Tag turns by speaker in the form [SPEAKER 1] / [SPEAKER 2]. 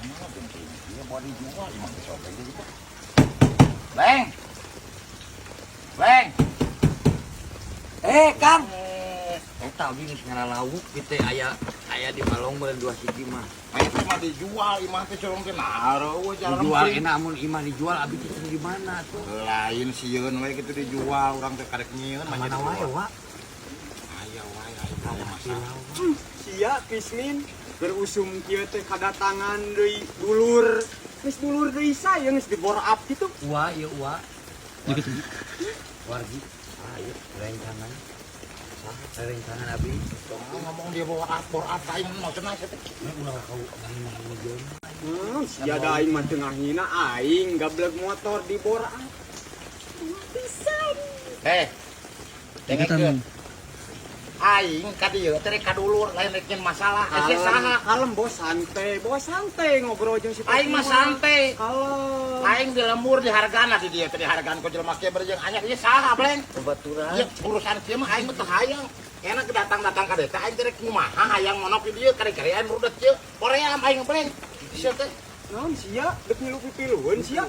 [SPEAKER 1] Iya, buat dijual imah teh sok gitu. Leng. Leng.
[SPEAKER 2] Eh, Kang.
[SPEAKER 1] Eh,
[SPEAKER 2] Eta abi geus ngaralawuk kitu aya aya di Malong meureun dua siki mah.
[SPEAKER 1] Itu mah dijual imah teh corong teh nah eueuh jalan.
[SPEAKER 2] Dijual enak, mun imah dijual abi teh di mana tuh?
[SPEAKER 1] Lain sieun we kitu dijual, urang teh karek nyieun mah.
[SPEAKER 2] Mana wae, wa?
[SPEAKER 1] Aya wae, aya masalah.
[SPEAKER 3] Sia Kismin berusum kieu teh kadatangan deui dulur. Geus dulur deui saya geus dibor up gitu.
[SPEAKER 2] Wa, ieu wa. Wargi. Ah, ieu rencangan. Saha rencangan abi?
[SPEAKER 1] Tong ngomong dia bawa apor apa aing maksudna teh.
[SPEAKER 2] Ini ulah kau ngahina jelema.
[SPEAKER 3] Sia da aing mah teu ngahina, aing gableg motor di bor up. Pisan.
[SPEAKER 1] Eh. Dengekeun. Aing ka dieu teh rek ka dulur, lain rek nyeun masalah. Eh, sia saha?
[SPEAKER 3] Kalem bos, santai, bos, santai ngobrol jeung si
[SPEAKER 1] Aing mah santai.
[SPEAKER 3] Kalem.
[SPEAKER 1] Aing di lembur dihargana di dieu teh, dihargaan ku jelema kieu berjeng anyar ieu saha, Bleng?
[SPEAKER 2] Babaturan.
[SPEAKER 1] Ieu urusan kieu mah aing mah teu hayang. Enak datang-datang ka dieu teh aing teh rek kumaha hayang monok di dieu kari-kari aing rudet kieu. Koream aing, Bleng. Sia teh.
[SPEAKER 3] Naon sia dek ngilu pipilueun sia?